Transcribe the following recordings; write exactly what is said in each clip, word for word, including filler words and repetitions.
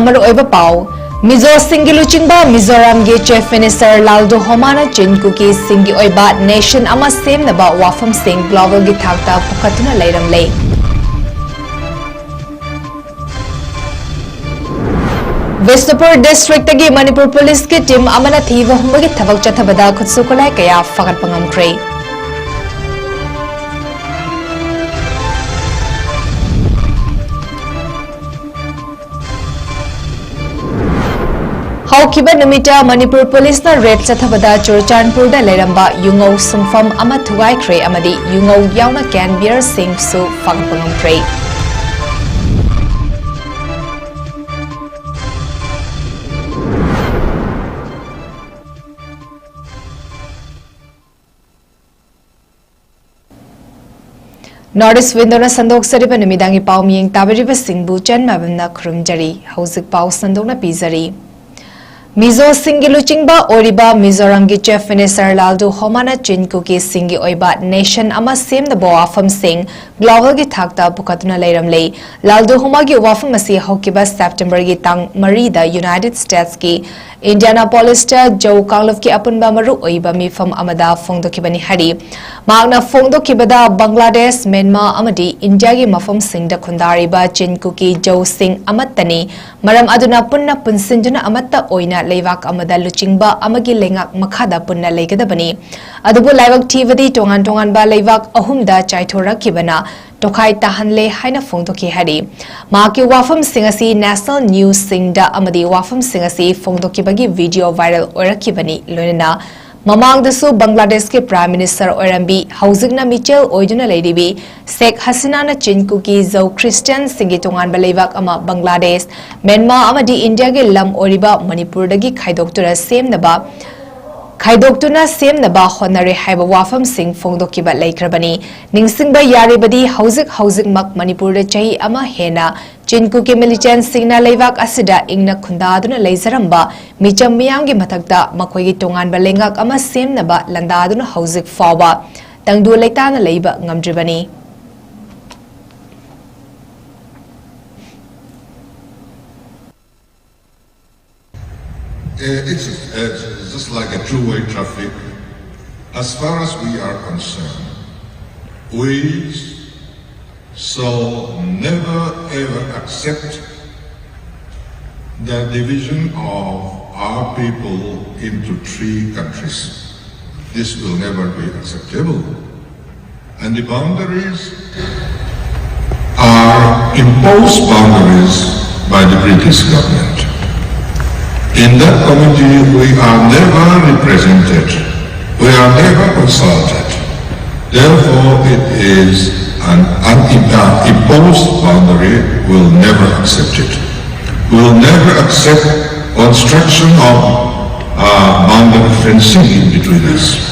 ꯃꯔꯨꯑꯣꯏꯕ ꯄꯥꯎ꯫ ꯃꯤꯖꯣꯁꯤꯡꯒꯤ ꯂꯨꯆꯤꯡꯕ ꯃꯤꯖꯣꯔꯥꯝꯒꯤ Chief Minister ꯂꯥꯜꯗꯨꯍꯣꯃꯥꯅ ꯆꯤꯟ ꯀꯨꯀꯤꯁꯤꯡꯒꯤ ꯑꯣꯏꯕ nation ꯑꯃ ꯁꯦꯝꯅꯕ ꯋꯥꯐꯝꯁꯤꯡ globalꯒꯤ ꯊꯥꯛꯇ ꯄꯨꯈꯠꯇꯨꯅ ꯂꯩꯔꯝꯂꯦ꯫ ꯕꯤꯁꯅꯨꯄꯨꯔ districtꯇꯒꯤ ꯃꯅꯤꯄꯨꯔ policeꯀꯤ team ꯑꯃꯅ ꯊꯤꯕ ꯍꯨꯝꯕꯒꯤ ꯊꯕꯛ ꯆꯠꯊꯕꯗ ꯈꯨꯠꯁꯨ ꯈꯨꯠꯂꯥꯏ ꯀꯌꯥ ꯐꯥꯒꯠꯄ ꯉꯝꯈ꯭ꯔꯦ꯫ ꯍꯧꯈꯤꯕ ꯅꯨꯃꯤꯠꯇ ꯃꯅꯤꯄꯨꯔ policeꯅ raid ꯆꯠꯊꯕꯗ ꯆꯨꯔꯆꯥꯟꯄꯨꯔꯗ ꯂꯩꯔꯝꯕ ꯌꯨꯉꯧ ꯁꯨꯡꯐꯝ ꯑꯃ ꯊꯨꯒꯥꯏꯈ꯭ꯔꯦ ꯑꯃꯗꯤ ꯌꯨꯉꯧ ꯌꯥꯎꯅ can beerꯁꯤꯡꯁꯨ ꯐꯪꯕ ꯉꯝꯈ꯭ꯔꯦ꯫ North East Windowꯅ ꯁꯟꯗꯣꯛꯆꯔꯤꯕ ꯅꯨꯃꯤꯗꯥꯡꯒꯤ ꯄꯥꯎ ꯃꯤꯌꯦꯡ ꯇꯥꯕꯤꯔꯤꯕꯁꯤꯡꯕꯨ ꯆꯟ ꯃꯥꯏꯕꯝꯅ ꯈꯨꯔꯨꯝꯖꯔꯤ꯫ ꯍꯧꯖꯤꯛ ꯄꯥꯎ ꯁꯟꯗꯣꯛꯅ ꯄꯤꯖꯔꯤ꯫ ꯃꯤꯖꯣꯁꯤꯡꯒꯤ ꯂꯨꯆꯤꯡꯕ ꯑꯣꯏꯔꯤꯕ ꯃꯤꯖꯣꯔꯥꯝꯒꯤ Chief Minister ꯂꯥꯜꯗꯨ ꯍꯣꯃꯥꯅ ꯆꯤꯟ ꯀꯨꯀꯤꯁꯤꯡꯒꯤ ꯑꯣꯏꯕ nation ꯑꯃ ꯁꯦꯝꯅꯕ ꯋꯥꯐꯝꯁꯤꯡ globalꯒꯤ ꯊꯥꯛꯇ ꯄꯨꯈꯠꯇꯨꯅ ꯂꯩꯔꯝꯂꯦ꯫ ꯂꯥꯜꯗꯨ ꯍꯣꯃꯥꯒꯤ ꯋꯥꯐꯝ ꯑꯁꯤ ꯍꯧꯈꯤꯕ Septemberꯒꯤ ꯇꯥꯡ ꯃꯔꯤꯗ United Statesꯀꯤ Indianapolisꯇ ꯖꯧ ꯀꯥꯡꯂꯨꯞꯀꯤ ꯑꯄꯨꯟꯕ ꯃꯔꯨꯑꯣꯏꯕ ꯃꯤꯐꯝ ꯑꯃꯗ ꯐꯣꯡꯗꯣꯛꯈꯤꯕꯅꯤ ꯍꯥꯏꯔꯤ꯫ ꯃꯍꯥꯛꯅ ꯐꯣꯡꯗꯣꯛꯈꯤꯕꯗ, ꯕꯪꯒ꯭ꯂꯥꯗꯦꯁ, ꯃ꯭ꯌꯥꯟꯃꯥꯔ ꯑꯃꯗꯤ ꯏꯟꯗꯤꯌꯥꯒꯤ ꯃꯐꯝꯁꯤꯡꯗ ꯈꯨꯟꯗꯥꯔꯤꯕ ꯆꯤꯟ ꯀꯨꯀꯤ ꯖꯧꯁꯤꯡ ꯑꯃꯠꯇꯅꯤ꯫ ꯃꯔꯝ ꯑꯗꯨꯅ ꯄꯨꯟꯅ ꯄꯨꯟꯁꯤꯟꯗꯨꯅ ꯑꯃꯠꯇ ꯑꯣꯏꯅ ꯂꯩꯕꯥꯛ ꯑꯃꯗ ꯂꯨꯆꯤꯡꯕ ꯑꯃꯒꯤ ꯂꯩꯉꯥꯛ ꯃꯈꯥꯗ ꯄꯨꯟꯅ ꯂꯩꯒꯗꯕꯅꯤ꯫ ꯑꯗꯨꯕꯨ ꯂꯥꯏꯕꯛ ꯊꯤꯕꯗꯤ ꯇꯣꯉꯥꯟ ꯇꯣꯉꯥꯟꯕ ꯂꯩꯕꯥꯛ ꯑꯍꯨꯝꯗ ꯆꯥꯏꯊꯣꯔꯛꯈꯤꯕꯅ ꯇꯣꯈꯥꯏ ꯇꯥꯍꯜꯂꯦ ꯍꯥꯏꯅ ꯐꯣꯡꯗꯣꯛꯈꯤ ꯍꯥꯏꯔꯤ꯫ ꯃꯍꯥꯛꯀꯤ ꯋꯥꯐꯝꯁꯤꯡ ꯑꯁꯤ national newsꯁꯤꯡꯗ ꯑꯃꯗꯤ ꯋꯥꯐꯝꯁꯤꯡ ꯑꯁꯤ ꯐꯣꯡꯗꯣꯛꯈꯤꯕꯒꯤ video viral ꯑꯣꯏꯔꯛꯈꯤꯕꯅꯤ꯫ ꯂꯣꯏꯅꯅ ꯃꯃꯥꯡꯗꯁꯨ ꯕꯪꯒ꯭ꯂꯥꯗꯦꯁꯀꯤ Prime Minister ꯑꯣꯏꯔꯝꯕꯤ, ꯍꯧꯖꯤꯛꯅ ꯃꯤꯆꯦꯜ ꯑꯣꯏꯗꯨꯅ ꯂꯩꯔꯤꯕꯤ ꯁꯦꯈ ꯍꯁꯤꯅꯥꯅ ꯆꯤꯟ ꯀꯨꯀꯤ ꯖꯧ ꯈ꯭ꯔꯤꯁꯇꯤꯌꯥꯟꯁꯤꯡꯒꯤ ꯇꯣꯉꯥꯟꯕ ꯂꯩꯕꯥꯛ ꯑꯃ ꯕꯪꯒ꯭ꯂꯥꯗꯦꯁ, ꯃ꯭ꯌꯥꯟꯃꯥꯔ ꯑꯃꯗꯤ ꯏꯟꯗꯤꯌꯥꯒꯤ ꯂꯝ ꯑꯣꯏꯔꯤꯕ ꯃꯅꯤꯄꯨꯔꯗꯒꯤ ꯈꯥꯏꯗꯣꯛꯇꯨꯅ ꯁꯦꯝꯅꯕ, ꯈꯥꯏꯗꯣꯛꯇꯨꯅ ꯁꯦꯝꯅꯕ ꯍꯣꯠꯅꯔꯦ ꯍꯥꯏꯕ ꯋꯥꯐꯝꯁꯤꯡ ꯐꯣꯡꯗꯣꯛꯈꯤꯕ ꯂꯩꯈ꯭ꯔꯕꯅꯤ꯫ ꯅꯤꯡꯁꯤꯡꯕ ꯌꯥꯔꯤꯕꯗꯤ ꯍꯧꯖꯤꯛ ꯍꯧꯖꯤꯛꯃꯛ ꯃꯅꯤꯄꯨꯔꯗ ꯆꯍꯤ ꯑꯃ ꯍꯦꯟꯅ ꯆꯤꯟ ꯀꯨꯀꯤ militantꯁꯤꯡꯅ ꯂꯩꯕꯥꯛ ꯑꯁꯤꯗ ꯏꯪꯅ ꯈꯨꯟꯗꯥꯗꯨꯅ ꯂꯩꯖꯔꯝꯕ ꯃꯤꯆꯝ ꯃꯤꯌꯥꯝꯒꯤ ꯃꯊꯛꯇ ꯃꯈꯣꯏꯒꯤ ꯇꯣꯉꯥꯟꯕ ꯂꯩꯉꯥꯛ ꯑꯃ ꯁꯦꯝꯅꯕ ꯂꯥꯟꯗꯥꯗꯨꯅ ꯍꯧꯖꯤꯛ ꯐꯥꯎꯕ ꯇꯪꯗꯨ ꯂꯩꯇꯥꯅ ꯂꯩꯕ ꯉꯝꯗ꯭ꯔꯤꯕꯅꯤ꯫ Uh, it's, uh, just like a two-way traffic. As far as we are concerned, we shall never ever accept the division of our people into three countries. This will never be acceptable. And the boundaries are imposed boundaries by the British government. In that committee, we are never represented. We are never consulted. Therefore, it is an unimposed boundary. Will never accept it. Will never accept construction of uh, boundary fencing in between us.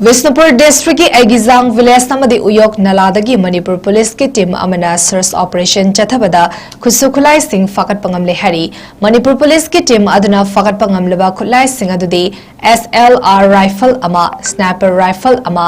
Bishnupur ꯗꯤꯁꯇ꯭ꯔꯤꯛꯀꯤ ꯑꯩꯒꯤꯖꯥꯡ village ꯑꯃꯗꯤ ꯎꯌꯣꯛ ꯅꯂꯥꯗꯒꯤ ꯃꯅꯤꯄꯨꯔ ꯄꯨꯂꯤꯁꯀꯤ team ꯑꯃꯅ search operation ꯆꯠꯊꯕꯗ ꯈꯨꯠꯁꯨ ꯈꯨꯠꯂꯥꯏꯁꯤꯡ ꯐꯥꯒꯠꯄ ꯉꯝꯂꯦ ꯍꯥꯏꯔꯤ꯫ ꯃꯅꯤꯄꯨꯔ ꯄꯨꯂꯤꯁꯀꯤ ꯇꯤꯝ ꯑꯗꯨꯅ ꯐꯥꯒꯠꯄ ꯉꯝꯂꯕ ꯈꯨꯠꯂꯥꯏꯁꯤꯡ ꯑꯗꯨꯗꯤ ꯑꯦꯁ ꯑꯦꯜ ꯑꯥꯔ ꯔꯥꯏꯐꯜ ꯑꯃ, ꯁ꯭ꯅꯥꯏꯄꯔ ꯔꯥꯏꯐꯜ ꯑꯃ,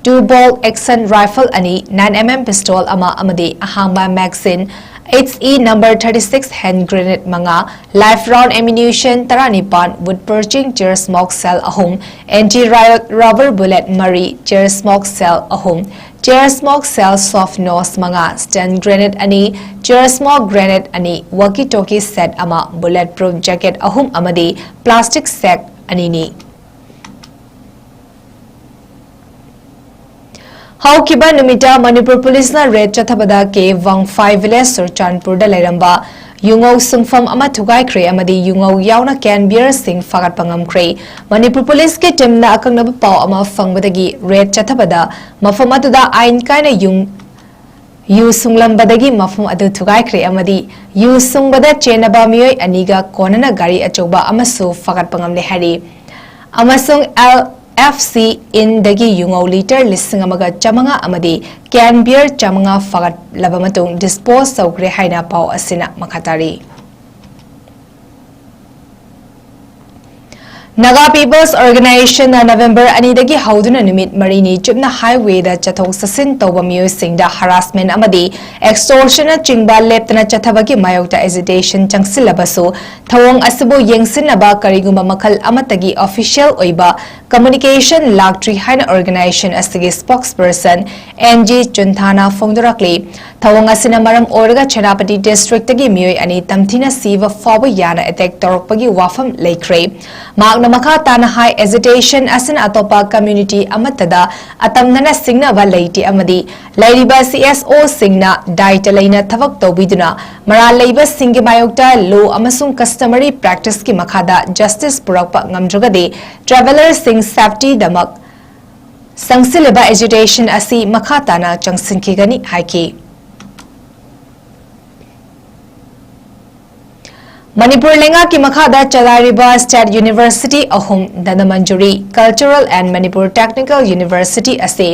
ꯇꯨ ꯕꯣꯜ ꯑꯦꯛꯁꯟ ꯔꯥꯏꯐꯜ ꯑꯅꯤ, ꯅꯥꯏꯟ ꯑꯦꯝ ꯑꯦꯝ ꯄꯤꯁꯇꯣꯜ ꯑꯃ ꯑꯃꯗꯤ ꯑꯍꯥꯡꯕ magazine, H E number thirty six hand grenade ꯃꯉꯥ, ꯂꯥꯏꯐ ꯔꯥꯎꯟ ꯑꯦꯃꯤꯅ꯭ꯌꯨꯁꯟ ꯇꯔꯥꯅꯤꯄꯥꯟ, ꯋꯨꯗ ꯄꯔꯆꯤꯡ ꯆꯦꯌꯔ ꯁ꯭ꯃꯣꯛ ꯁꯦꯜ ꯑꯍꯨꯝ, ꯑꯦꯟꯇꯤ ꯔꯥꯌꯣꯠ ꯔꯕꯔ ꯕꯨꯂꯦꯠ ꯃꯔꯤ, ꯆꯦꯌꯔ ꯁ꯭ꯃꯣꯛ ꯁꯦꯜ ꯑꯍꯨꯝ, tear smoke shell soft nose ꯃꯉꯥ, ꯁ꯭ꯇꯟ ꯒ꯭ꯔꯦꯅꯦꯗ ꯑꯅꯤ, ꯆꯦꯌꯔ ꯁ꯭ꯃꯣꯛ ꯒ꯭ꯔꯦꯅꯦꯗ ꯑꯅꯤ, walkie talkie set ꯑꯃ, ꯕꯨꯂꯦꯠ ꯄ꯭ꯔꯨꯐ ꯖꯦꯀꯦꯠ ꯑꯍꯨꯝ ꯑꯃꯗꯤ ꯄ꯭ꯂꯥꯁꯇꯤꯛ ꯁꯦꯛ ꯑꯅꯤꯅꯤ꯫ ꯍꯧꯈꯤꯕ ꯅꯨꯃꯤꯠꯇ ꯃꯅꯤꯄꯨꯔ ꯄꯨꯂꯤꯁꯅ ꯔꯦꯗ ꯆꯠꯊꯕꯗ ꯀꯦ ꯋꯥꯡꯐꯥꯏ ꯚꯤꯂꯦꯖ ꯆꯨꯔꯆꯥꯟꯄꯨꯔꯗ ꯂꯩꯔꯝꯕ ꯌꯨꯉꯧ ꯁꯨꯡꯐꯝ ꯑꯃ ꯊꯨꯒꯥꯏꯈ꯭ꯔꯦ ꯑꯃꯗꯤ ꯌꯨꯉꯧ ꯌꯥꯎꯅ ꯀꯦꯟ ꯕꯤꯌꯔꯁꯤꯡ ꯐꯥꯒꯠꯄ ꯉꯝꯈ꯭ꯔꯦ꯫ ꯃꯅꯤꯄꯨꯔ ꯄꯨꯂꯤꯁꯀꯤ ꯇꯤꯝꯅ ꯑꯀꯛꯅꯕ ꯄꯥꯎ ꯑꯃ ꯐꯪꯕꯗꯒꯤ ꯔꯦꯗ ꯆꯠꯊꯕꯗ ꯃꯐꯝ ꯑꯗꯨꯗ ꯑꯥꯏꯟ ꯀꯥꯏꯅ ꯌꯨꯡ ꯌꯨ ꯁꯨꯡꯂꯝꯕꯗꯒꯤ ꯃꯐꯝ ꯑꯗꯨ ꯊꯨꯒꯥꯏꯈ꯭ꯔꯦ ꯑꯃꯗꯤ ꯌꯨ ꯁꯨꯡꯕꯗ ꯆꯦꯟꯅꯕ ꯃꯤꯑꯣꯏ ꯑꯅꯤꯒ ꯀꯣꯟꯅꯅ ꯒꯥꯔꯤ ꯑꯆꯧꯕ ꯑꯃꯁꯨ ꯐꯥꯒꯠꯄ ꯉꯝꯂꯦ ꯍꯥꯏꯔꯤ꯫ ꯑꯃꯁꯨꯡ ꯑꯦꯜ ꯑꯦꯐ ꯁꯤ ꯏꯟꯗꯒꯤ ꯌꯨꯉꯧ ꯂꯤꯇꯔ ꯂꯤꯁꯤꯡ ꯑꯃꯒ ꯆꯥꯃꯉꯥ ꯑꯃꯗꯤ ꯀꯦꯟ ꯕꯤꯌꯔ ꯆꯥꯃꯉꯥ ꯐꯥꯒꯠꯂꯕ ꯃꯇꯨꯡ ꯗꯤꯁꯄꯣꯖ ꯇꯧꯈ꯭ꯔꯦ ꯍꯥꯏꯅ ꯄꯥꯎ ꯑꯁꯤꯅ ꯃꯈꯥ ꯇꯥꯔꯤ꯫ Naga People's Organization ꯅ November ꯑꯅꯤꯗꯒꯤ ꯍꯧꯗꯨꯅ ꯅꯨꯃꯤꯠ ꯃꯔꯤꯅꯤ ꯆꯨꯞꯅ highway ꯗ ꯆꯠꯊꯣꯛ ꯆꯠꯁꯤꯟ ꯇꯧꯕ ꯃꯤꯑꯣꯏꯁꯤꯡꯗ harassment ꯑꯃꯗꯤ extortion ꯅꯆꯤꯡꯕ ꯂꯦꯞꯇꯅ ꯆꯠꯊꯕꯒꯤ ꯃꯥꯌꯣꯛꯇ agitation ꯆꯪꯁꯤꯜꯂꯕꯁꯨ, ꯊꯧꯑꯣꯡ ꯑꯁꯤꯕꯨ ꯌꯦꯡꯁꯤꯟꯅꯕ ꯀꯔꯤꯒꯨꯝꯕ ꯃꯈꯜ ꯑꯃꯠꯇꯒꯤ official ꯑꯣꯏꯕ communication ꯂꯥꯛꯇ꯭ꯔꯤ ꯍꯥꯏꯅ organization ꯑꯁꯤꯒꯤ spokesperson ꯑꯦꯟ ꯖꯤ ꯆꯨꯟꯊꯥꯅ ꯐꯣꯡꯗꯣꯔꯛꯂꯤ꯫ ꯊꯧꯑꯣꯡ ꯑꯁꯤꯅ ꯃꯔꯝ ꯑꯣꯏꯔꯒ ꯁꯦꯅꯥꯄꯇꯤ district ꯇꯒꯤ ꯃꯤꯑꯣꯏ ꯑꯅꯤ ꯇꯝꯊꯤꯅ ꯁꯤꯕ ꯐꯥꯎꯕ ꯌꯥꯅ attack ꯇꯧꯔꯛꯄꯒꯤ ꯋꯥꯐꯝ ꯂꯩꯈ꯭ꯔꯦ꯫ ꯃꯍꯥꯛꯅ ꯃꯈꯥ ꯇꯥꯅ ꯍꯥꯏ, agitation ꯑꯁꯤꯅ ꯑꯇꯣꯞꯄ community ꯑꯃꯠꯇꯗ ꯑꯇꯝꯅꯅ ꯁꯤꯡꯅꯕ ꯂꯩꯇꯦ ꯑꯃꯗꯤ ꯂꯩꯔꯤꯕ C S O ꯁꯤꯡꯅ ꯗꯥꯏꯇ ꯂꯩꯅ ꯊꯕꯛ ꯇꯧꯕꯤꯗꯨꯅ ꯃꯔꯥꯜ ꯂꯩꯕꯁꯤꯡꯒꯤ ꯃꯥꯌꯣꯛꯇ law ꯑꯃꯁꯨꯡ customary practice ꯀꯤ ꯃꯈꯥꯗ justice ꯄꯨꯔꯛꯄ ꯉꯝꯗ꯭ꯔꯒꯗꯤ traveller ꯁꯤꯡ safety ꯗꯃꯛ ꯆꯪꯁꯤꯜꯂꯤꯕ agitation ꯑꯁꯤ ꯃꯈꯥ ꯇꯥꯅ ꯆꯪꯁꯤꯟꯈꯤꯒꯅꯤ ꯍꯥꯏꯈꯤ꯫ ꯃꯅꯤꯄꯨꯔ ꯂꯩꯉꯥꯛꯀꯤ ꯃꯈꯥꯗ ꯆꯂꯥꯏꯔꯤꯕ state university ꯑꯍꯨꯝ, Dhanamanjuri, Cultural and Manipur Technical University ꯑꯁꯤ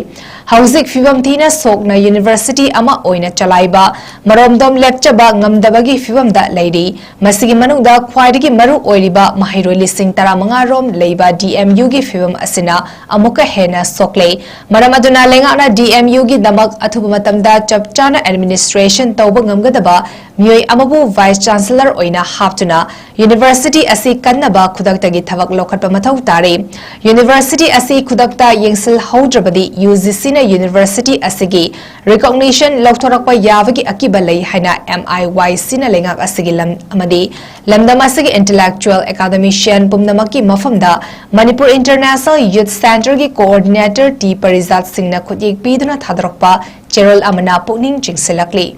ꯍꯧꯖꯤꯛ ꯐꯤꯕꯝ ꯊꯤꯅ ꯁꯣꯛꯅ university ꯑꯃ ꯑꯣꯏꯅ ꯆꯂꯥꯏꯕ ꯃꯔꯣꯝꯗꯣꯝ ꯂꯦꯞꯆꯕ ꯉꯝꯗꯕꯒꯤ ꯐꯤꯕꯝꯗ ꯂꯩꯔꯤ꯫ ꯃꯁꯤꯒꯤ ꯃꯅꯨꯡꯗ ꯈ꯭ꯋꯥꯏꯗꯒꯤ ꯃꯔꯨ ꯑꯣꯏꯔꯤꯕ ꯃꯍꯩꯔꯣꯏ ꯂꯤꯁꯤꯡ ꯇꯔꯥꯃꯉꯥ ꯔꯣꯝ ꯂꯩꯕ D M U ꯒꯤ ꯐꯤꯕꯝ ꯑꯁꯤꯅ ꯑꯃꯨꯛꯀ ꯍꯦꯟꯅ ꯁꯣꯛꯂꯦ꯫ ꯃꯔꯝ ꯑꯗꯨꯅ ꯂꯩꯉꯥꯛꯅ D M U ꯒꯤꯗꯃꯛ ꯑꯊꯨꯕ ꯃꯇꯝꯗ ꯆꯞ ꯆꯥꯅ administration ꯇꯧꯕ ꯉꯝꯒꯗꯕ ꯃꯤꯑꯣꯏ ꯑꯃꯕꯨ Vice Chancellor ꯑꯣꯏꯅ ꯍꯥꯞꯇꯨꯅ university ꯑꯁꯤ ꯀꯟꯅꯕ ꯈꯨꯗꯛꯇꯒꯤ ꯊꯕꯛ ꯂꯧꯈꯠꯄ ꯃꯊꯧ ꯇꯥꯔꯦ꯫ University ꯑꯁꯤ ꯈꯨꯗꯛꯇ ꯌꯦꯡꯁꯤꯜꯍꯧꯗ꯭ꯔꯕꯗꯤ U G C ꯅ university ꯑꯁꯤꯒꯤ recognition ꯂꯧꯊꯣꯔꯛꯄ ꯌꯥꯕꯒꯤ ꯑꯀꯤꯕ ꯂꯩ ꯍꯥꯏꯅ M I Y C ꯅ ꯂꯩꯉꯥꯛ ꯑꯁꯤꯒꯤ ꯂꯝ ꯑꯃꯗꯤ ꯂꯝꯗꯝ ꯑꯁꯤꯒꯤ intellectual academician ꯄꯨꯝꯅꯃꯛꯀꯤ ꯃꯐꯝꯗ Manipur International Youth Centre ꯒꯤ coordinator T ꯄꯔꯤꯖꯥꯠ ꯁꯤꯡꯅ ꯈꯨꯠꯌꯦꯛ ꯄꯤꯗꯨꯅ ꯊꯥꯗꯣꯔꯛꯄ ꯆꯦꯔꯣꯜ ꯑꯃꯅ ꯄꯨꯛꯅꯤꯡ ꯆꯤꯡꯁꯤꯜꯂꯛꯂꯤ꯫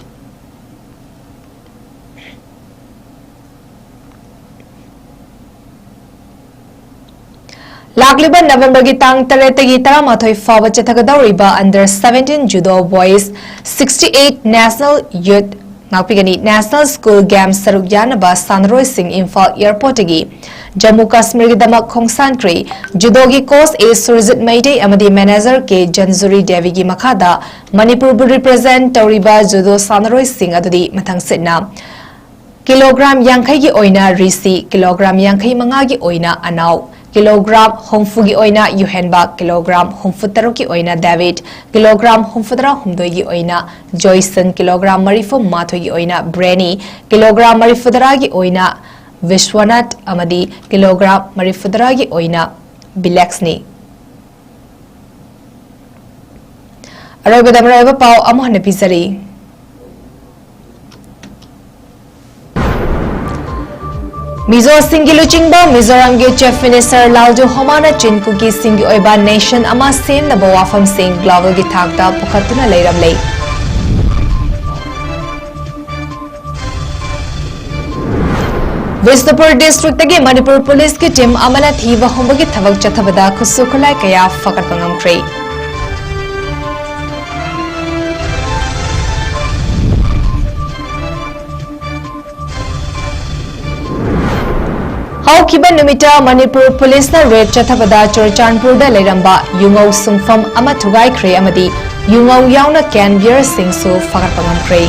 ꯂꯥꯛꯂꯤꯕ November ꯒꯤ ꯇꯥꯡ ꯇꯔꯦꯠꯇꯒꯤ ꯇꯔꯥꯃꯥꯊꯣꯏ ꯐꯥꯎꯕ ꯆꯠꯊꯒꯗꯧꯔꯤꯕ under seventeen judo boys sixty eight national youth, ꯉꯥꯛꯄꯤꯒꯅꯤ, national school games ꯁꯔꯨꯛ ꯌꯥꯅꯕ ꯁꯥꯟꯅꯔꯣꯏꯁꯤꯡ ꯏꯝꯐꯥꯜ airport ꯇꯒꯤ ꯖꯝꯃꯨ ꯀꯥꯁꯃꯤꯔꯒꯤꯗꯃꯛ ꯈꯣꯡꯁꯥꯟꯈ꯭ꯔꯦ꯫ Judo ꯒꯤ coach A ꯁꯨꯔꯖꯤꯠ ꯃꯩꯇꯩ ꯑꯃꯗꯤ manager K ꯖꯟꯖꯨꯔꯤ ꯗꯦꯕꯤꯒꯤ ꯃꯈꯥꯗ ꯃꯅꯤꯄꯨꯔꯕꯨ represent ꯇꯧꯔꯤꯕ judo ꯁꯥꯟꯅꯔꯣꯏꯁꯤꯡ ꯑꯗꯨꯗꯤ ꯃꯊꯪꯁꯤꯠꯅ ꯀꯤꯂꯣꯒ꯭ꯔꯥꯝ ꯌꯥꯡꯈꯩꯒꯤ ꯑꯣꯏꯅ ꯔꯤꯁꯤ, ꯀꯤꯂꯣꯒ꯭ꯔꯥꯝ ꯌꯥꯡꯈꯩ ꯃꯉꯥꯒꯤ ꯑꯣꯏꯅ ꯑꯅꯥꯎ, ꯀꯤꯂꯣꯒ꯭ꯔꯥꯝ ꯍꯨꯝꯐꯨꯒꯤ ꯑꯣꯏꯅ ꯌꯨꯍꯦꯟꯕ, ꯀꯤꯂꯣꯒ꯭ꯔꯥꯝ ꯍꯨꯝꯐꯨ ꯇꯔꯨꯛꯀꯤ ꯑꯣꯏꯅ ꯗꯦꯕꯤꯠ, ꯀꯤꯂꯣꯒ꯭ꯔꯥꯝ ꯍꯨꯝꯐꯨꯇꯔꯥ ꯍꯨꯝꯗꯣꯏꯒꯤ ꯑꯣꯏꯅ ꯖꯣꯏꯁꯟ, ꯀꯤꯂꯣꯒ꯭ꯔꯥꯝ ꯃꯔꯤꯐꯨ ꯃꯥꯊꯣꯏꯒꯤ ꯑꯣꯏꯅ ꯕ꯭ꯔꯦꯅꯤ, ꯀꯤꯂꯣꯒ꯭ꯔꯥꯝ ꯃꯔꯤꯐꯨꯇꯔꯥꯒꯤ ꯑꯣꯏꯅ ꯕꯤꯁ꯭ꯋꯅꯥꯊ ꯑꯃꯗꯤ ꯀꯤꯂꯣꯒ꯭ꯔꯥꯝ ꯃꯔꯤꯐꯨꯇꯔꯥꯒꯤ ꯑꯣꯏꯅ ꯕꯤꯂꯦꯛꯁꯅꯤ꯫ ꯑꯔꯣꯏꯕꯗ ꯃꯔꯨꯑꯣꯏꯕ ꯄꯥꯎ ꯑꯃꯨꯛ ꯍꯟꯅ ꯄꯤꯖꯔꯤ꯫ ꯃꯤꯖꯣꯁꯤꯡꯒꯤ ꯂꯨꯆꯤꯡꯕ ꯃꯤꯖꯣꯔꯥꯝꯒꯤ Chief Minister ꯂꯥꯜꯖꯨ ꯍꯣꯃꯥꯅ ꯆꯤꯟ ꯀꯨꯀꯤꯁꯤꯡꯒꯤ ꯑꯣꯏꯕ nation ꯑꯃ ꯁꯦꯝꯅꯕ ꯋꯥꯐꯝꯁꯤꯡ global ꯒꯤ ꯊꯥꯛꯇ ꯄꯨꯈꯠꯇꯨꯅ ꯂꯩꯔꯝꯂꯦ꯫ ꯕꯤꯁꯅꯨꯄꯨꯔ district ꯇꯒꯤ ꯃꯅꯤꯄꯨꯔ police ꯀꯤ team ꯑꯃꯅ ꯊꯤꯕ ꯍꯨꯝꯕꯒꯤ ꯊꯕꯛ ꯆꯠꯊꯕꯗ ꯈꯨꯠꯁꯨ ꯈꯨꯠꯂꯥꯏ ꯀꯌꯥ ꯐꯒꯠꯄ ꯉꯝꯈ꯭ꯔꯦ꯫ ꯍꯧꯈꯤꯕ ꯅꯨꯃꯤꯠꯇ ꯃꯅꯤꯄꯨꯔ police ꯅ raid ꯆꯠꯊꯕꯗ ꯆꯨꯔꯆꯥꯟꯄꯨꯔꯗ ꯂꯩꯔꯝꯕ ꯌꯨꯉꯧ ꯁꯨꯡꯐꯝ ꯑꯃ ꯊꯨꯒꯥꯏꯈ꯭ꯔꯦ ꯑꯃꯗꯤ ꯌꯨꯉꯧ ꯌꯥꯎꯅ can beer ꯁꯤꯡꯁꯨ ꯐꯥꯒꯠꯄ ꯉꯝꯈ꯭ꯔꯦ꯫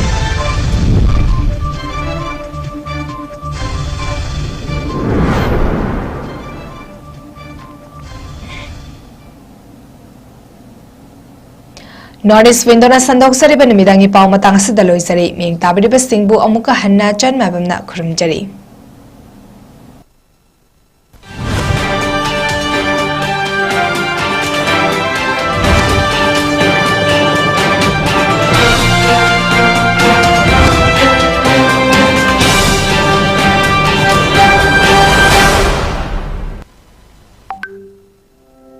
North East Window ꯅ ꯁꯟꯗꯣꯛꯆꯔꯤꯕ ꯅꯨꯃꯤꯗꯥꯡꯒꯤ ꯄꯥꯎ ꯃꯇꯥꯡ ꯑꯁꯤꯗ ꯂꯣꯏꯖꯔꯦ꯫ ꯃꯤꯠꯌꯦꯡ ꯇꯥꯕꯤꯔꯤꯕꯁꯤꯡꯕꯨ ꯑꯃꯨꯛꯀ ꯍꯟꯅ ꯆꯟ ꯃꯥꯏꯕꯝꯅ ꯈꯨꯔꯨꯝꯖꯔꯤ꯫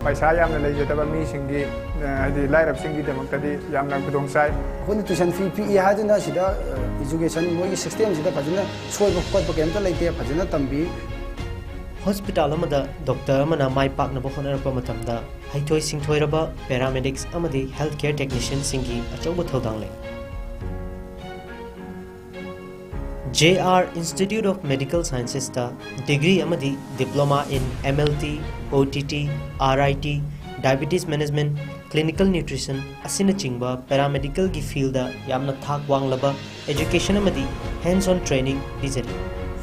ꯄꯩꯁꯥ ꯌꯥꯝꯅ ꯂꯩꯖꯗꯕ ꯃꯤꯁꯤꯡꯒꯤ, ꯑ, ꯍꯥꯏꯗꯤ ꯂꯥꯏꯔꯕꯁꯤꯡꯒꯤꯗꯃꯛꯇꯗꯤ ꯌꯥꯝꯅ ꯈꯨꯗꯣꯡ ꯆꯥꯏ꯫ ꯑꯩꯈꯣꯏꯅ tuition fee ꯄꯤꯛꯏ ꯍꯥꯏꯗꯨꯅ ꯁꯤꯗ, ꯑ, education ꯃꯣꯏꯒꯤ system ꯁꯤꯗ ꯐꯖꯅ ꯁꯣꯏꯕ ꯈꯣꯠꯄ ꯀꯩꯝꯇ ꯂꯩꯇꯦ, ꯐꯖꯅ ꯇꯝꯕꯤ꯫ ꯍꯣꯁꯄꯤꯇꯥꯜ ꯑꯃꯗ ꯗꯣꯛꯇꯔ ꯑꯃꯅ ꯃꯥꯏ ꯄꯥꯛꯅꯕ ꯍꯣꯠꯅꯔꯛꯄ ꯃꯇꯝꯗ, ꯍꯩꯊꯣꯏ ꯁꯤꯡꯊꯣꯏꯔꯕ paramedics ꯑꯃꯗꯤ health care technician ꯁꯤꯡꯒꯤ ꯑꯆꯧꯕ ꯊꯧꯗꯥꯡ ꯂꯩ꯫ J R Institute of Medical Sciences ꯇ degree ꯑꯃꯗꯤ diploma in M L T, O T T, R I T, diabetes management, clinical nutrition ꯑꯁꯤꯅꯆꯤꯡꯕ paramedicalꯒꯤ fieldꯗ ꯌꯥꯝꯅ ꯊꯥꯛ ꯋꯥꯡꯂꯕ education ꯑꯃꯗꯤ hands-on training ꯄꯤꯖꯔꯤ꯫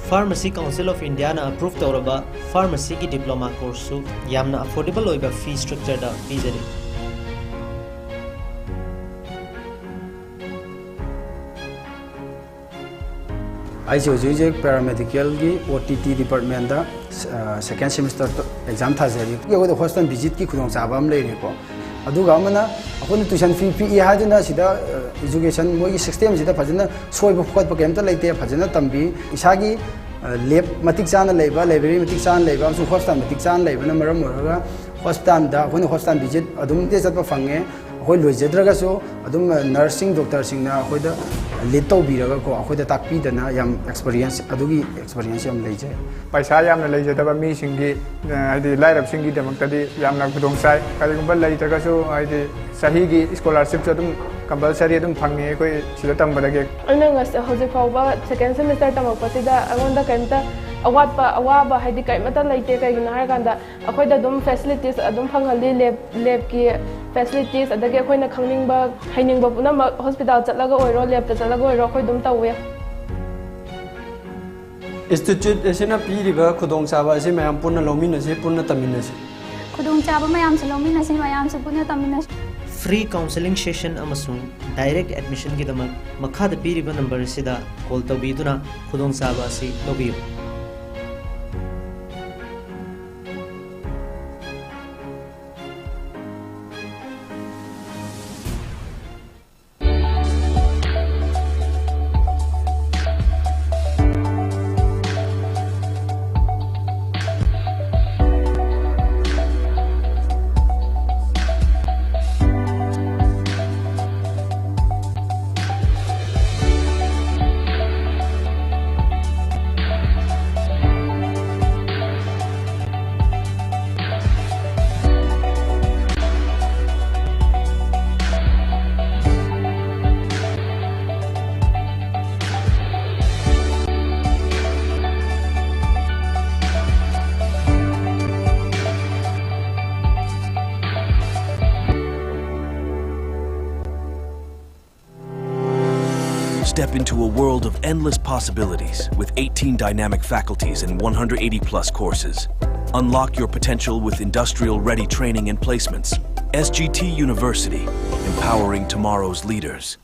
Pharmacy Council of Indiaꯅ approve ꯇꯧꯔꯕ pharmacyꯒꯤ diploma courseꯁꯨ ꯌꯥꯝꯅ affordable ꯑꯣꯏꯕ fee structureꯗ ꯄꯤꯖꯔꯤ꯫ ꯑꯩꯁꯦ ꯍꯧꯖꯤꯛ ꯍꯧꯖꯤꯛ paramedicalꯒꯤ O T T departmentꯇ, ꯑ, second semester exam ꯊꯥꯖꯔꯤ꯫ ꯑꯩꯈꯣꯏꯗ hospital visitꯀꯤ ꯈꯨꯗꯣꯡꯆꯥꯕ ꯑꯃ ꯂꯩꯔꯦꯀꯣ꯫ ꯑꯗꯨꯒ ꯑꯃꯅ ꯑꯩꯈꯣꯏꯅ tuition fee ꯄꯤꯛꯏ ꯍꯥꯏꯗꯨꯅ ꯁꯤꯗ, ꯑ, education ꯃꯣꯏꯒꯤ systemꯁꯤꯗ ꯐꯖꯅ ꯁꯣꯏꯕ ꯈꯣꯠꯄ ꯀꯩꯝꯇ ꯂꯩꯇꯦ, ꯐꯖꯅ ꯇꯝꯕꯤ꯫ ꯏꯁꯥꯒꯤ, ꯑ, lab ꯃꯇꯤꯛ ꯆꯥꯅ ꯂꯩꯕ, library ꯃꯇꯤꯛ ꯆꯥꯅ ꯂꯩꯕ ꯑꯃꯁꯨꯡ hospital ꯃꯇꯤꯛ ꯆꯥꯅ ꯂꯩꯕꯅ ꯃꯔꯝ ꯑꯣꯏꯔꯒ hospitalꯗ ꯑꯩꯈꯣꯏꯅ hospital visit ꯑꯗꯨꯝ ꯆꯠꯄ ꯐꯪꯉꯦ꯫ ꯑꯩꯈꯣꯏ ꯂꯣꯏꯖꯗ꯭ꯔꯒꯁꯨ ꯑꯗꯨꯝ nursing doctorꯁꯤꯡꯅ ꯑꯩꯈꯣꯏꯗ lead ꯇꯧꯕꯤꯔꯒꯀꯣ, ꯑꯩꯈꯣꯏꯗ ꯇꯥꯛꯄꯤꯗꯅ ꯌꯥꯝ experience, ꯑꯗꯨꯒꯤ experience ꯌꯥꯝ ꯂꯩꯖꯩ꯫ ꯄꯩꯁꯥ ꯌꯥꯝꯅ ꯂꯩꯖꯗꯕ ꯃꯤꯁꯤꯡꯒꯤ, ꯑ, ꯍꯥꯏꯗꯤ ꯂꯥꯏꯔꯕꯁꯤꯡꯒꯤꯗꯃꯛꯇꯗꯤ ꯌꯥꯝꯅ ꯈꯨꯗꯣꯡ ꯆꯥꯏ꯫ ꯀꯔꯤꯒꯨꯝꯕ ꯂꯩꯇ꯭ꯔꯒꯁꯨ ꯍꯥꯏꯗꯤ ꯆꯍꯤꯒꯤ scholarshipꯁꯨ ꯑꯗꯨꯝ compulsory ꯑꯗꯨꯝ ꯐꯪꯉꯤ ꯑꯩꯈꯣꯏ ꯁꯤꯗ ꯇꯝꯕꯗꯒꯤ꯫ ꯑꯩꯅ ꯉꯁ-, ꯍꯧꯖꯤꯛ ꯐꯥꯎꯕ second semester ꯇꯝꯃꯛꯄꯁꯤꯗ ꯑꯩꯉꯣꯟꯗ ꯀꯔꯤꯝꯇ ꯑꯋꯥꯠꯄ, ꯑꯋꯥꯕ ꯍꯥꯏꯗꯤ ꯀꯔꯤꯃꯠꯇ ꯂꯩꯇꯦ꯫ ꯀꯩꯒꯤꯅꯣ ꯍꯥꯏꯔꯀꯥꯟꯗ ꯑꯩꯈꯣꯏꯗ ꯑꯗꯨꯝ facilities ꯑꯗꯨꯝ ꯐꯪꯍꯜꯂꯤ, lab, labꯀꯤ facilities, ꯑꯗꯒꯤ ꯑꯩꯈꯣꯏꯅ ꯈꯪꯅꯤꯡꯕ, ꯍꯩꯅꯤꯡꯕ ꯄꯨꯝꯅꯃꯛ hospital ꯆꯠꯂꯒ ꯑꯣꯏꯔꯣ, labꯇ ꯆꯠꯂꯒ ꯑꯣꯏꯔꯣ, ꯑꯩꯈꯣꯏ ꯑꯗꯨꯝ ꯇꯧꯋꯦ꯫ Institute ꯑꯁꯤꯅ ꯄꯤꯔꯤꯕ ꯈꯨꯗꯣꯡꯆꯥꯕ ꯑꯁꯤ ꯃꯌꯥꯝ ꯄꯨꯟꯅ ꯂꯧꯃꯤꯟꯅꯁꯤ, ꯄꯨꯟꯅ ꯇꯝꯃꯤꯟꯅꯁꯤ꯫ ꯈꯨꯗꯣꯡꯆꯥꯕ ꯃꯌꯥꯝꯁꯨ ꯂꯧꯃꯤꯟꯅꯁꯤ, ꯃꯌꯥꯝꯁꯨ ꯄꯨꯟꯅ ꯇꯝꯃꯤꯟꯅꯁꯤ꯫ Free counseling session ꯑꯃꯁꯨꯡ direct admissionꯒꯤꯗꯃꯛ ꯃꯈꯥꯗ ꯄꯤꯔꯤꯕ number ꯑꯁꯤꯗ call ꯇꯧꯕꯤꯗꯨꯅ ꯈꯨꯗꯣꯡꯆꯥꯕ ꯑꯁꯤ ꯂꯧꯕꯤꯌꯨ꯫ Step into a world of endless possibilities with eighteen dynamic faculties and one hundred eighty plus courses. Unlock your potential with industrial ready training and placements. S G T University, empowering tomorrow's leaders.